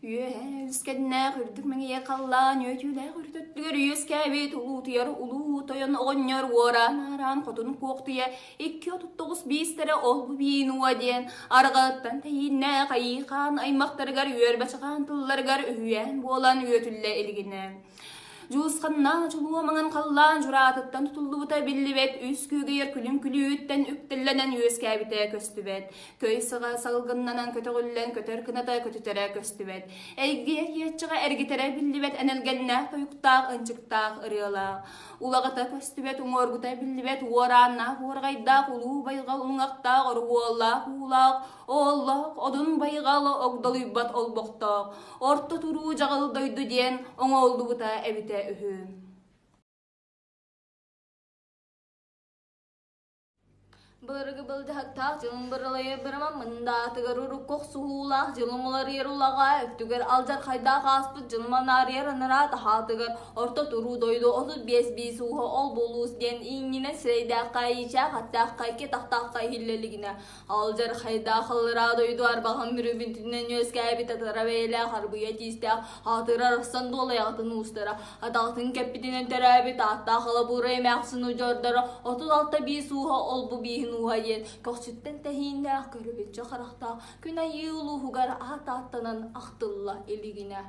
Үөһээ үскэннээх үрдүк мэҥийэ халлаан үөтүүлээх үрдүттүгэр үөскээбит улуутуйар улуу тойон оҕонньор уораан-аараан хотун куохтуйа 239 биистэрэ ол-бу биин уо диэн арҕааттан тэйииннээх айыы-хаан аймахтарыгар үөрбэчэҕаан тылларыгар үһүйээн буолан үөтүллэ илигинэ. Дьуусханнаах дьулуо маҥан халлаан дьураатыттан тутуллубута биллибэт үс күөгэйэр күлүм күлүүттэн үктэллэнэн үөскээбитэ көстүбэт. Көй саҕа салгыннанан көтөҕүллэн көтөр кыната көтүтэрэ көстүбэт. Эйгийэр иэччэҕэ эргитэрэ биллибэт энэлгэннээх тойуктаах ынчыктаах ырыалаах. Улаҕата көстүбэт уҥуоргута биллибэт уорааннаах уорҕайдаах улуу байҕал уҥахтаах оруоллаах уулаах ооллоох одун байҕал огдолуйбат олбохтоох орто туруу дьаҕыл дойду диэн оҥоһуллубута эбитэ үһү. Былыргы былдьаһыктаах дьылым быралайа бырама мындаатыгар урукку охсуһуулаах дьылым уларыйар улаҕа өттүгэр алдьархайдаах ааспыт дьылым анаарыйар анараа таһаатыгар орто туруу дойду 35 биис ууһа ол булуус диэн иҥнинэн сирэйдээххэ иичээх аттаахха икки атахтаахха иһиллэ илигинэ Алдьархайдаах аллараа дойду арбаҕын мүрүбүтүнэн үөскээбит атара бэйэлээх арбыйа тиистээх аатырар арахсан дуолайаҕытын уустара атаҕытын кэппитинэн төрөөбүт ааттаах алабуура эмээхсин удьуордара 36 биис ууһа олбу бииһин ууһа диэн көхсүттэн тэһииннээх көрүбүччү харахтаах күн айыы улууһугар аат ааттанан ахтылла илигинэ.